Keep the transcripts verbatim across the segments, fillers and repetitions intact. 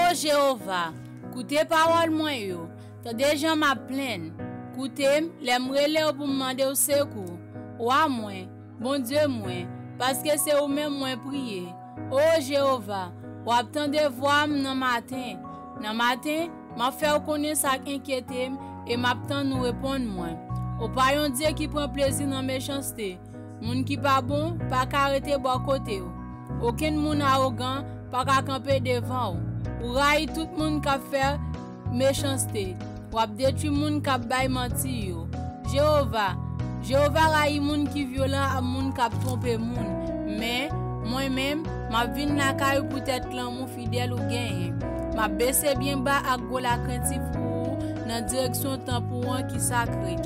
O Jewova, koute pawòl mwen yo, tande jan m ap plenn. Koute m lè m rele w pou m mande w sekou. Wa mwen, Bondye mwen, paske se ou menm mwen priye. O Jewova, w ap tande vwa m nan maten. Nan maten, m ap fè w konnen sa k enkyete m e m ap tann ou reponn mwen. Ou pa yon Dye ki pran plezi nan mechanste. Moun ki pa bon pa ka rete bò kote w. Okenn moun awogan pa ka kanpe devan w. Ou rayi tout moun k ap fè mechanste. W ap detwi moun k ap bay manti yo. Jewova, Jewova rayi moun ki vyolan ak moun k ap twonpe moun. Men, mwen menm, m ap vin lakay ou poutèt lanmou fidèl ou genyen. M ap bese byen ba ak gwo lakrentif pou ou nan direksyon tanp ou an ki sakre.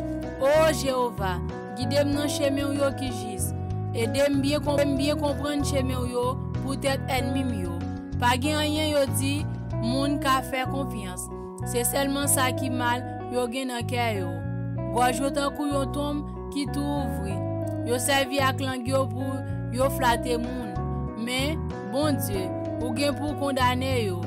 O Jewova, gide m nan chemen w yo ki jis. Ede m byen kon-, byen konprann chemen w yo poutèt ènmi m yo. Pa gen anyen yo di moun ka fè konfyans. Se sèlman sa ki mal yo gen nan kè yo. Gòj yo tankou yon tonm ki tou ouvri. Yo sèvi ak lang yo pou yo flate moun. Men, Bondye, ou gen pou w kondane yo.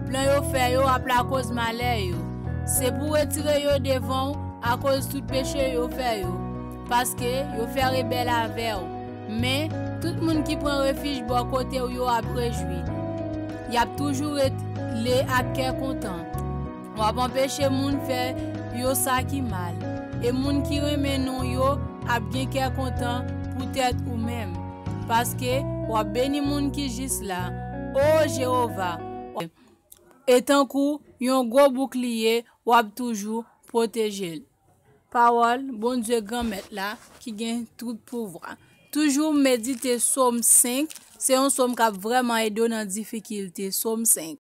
Plan yo fè yo ap lakoz malè yo. Se pou w retire yo devan w akoz tout peche yo fè yo, paske yo fè rebèl avè w. Men, tout moun ki pran refij bò kote w yo ap rejwi. Y ap toujou rele ak kè kontan. W ap anpeche moun fè yo sa ki mal, e moun ki renmen non w yo ap gen kè kontan poutèt ou menm, paske w ap beni moun ki jis la. O Jewova, e tankou yon gwo boukliye, w ap toujou pwoteje l. Pawòl Bondye Granmèt la ki gen tout pouvwa. Toujou medite Sòm senk, se yon sòm k ap vrèman ede w nan difikilte. Sòm senk.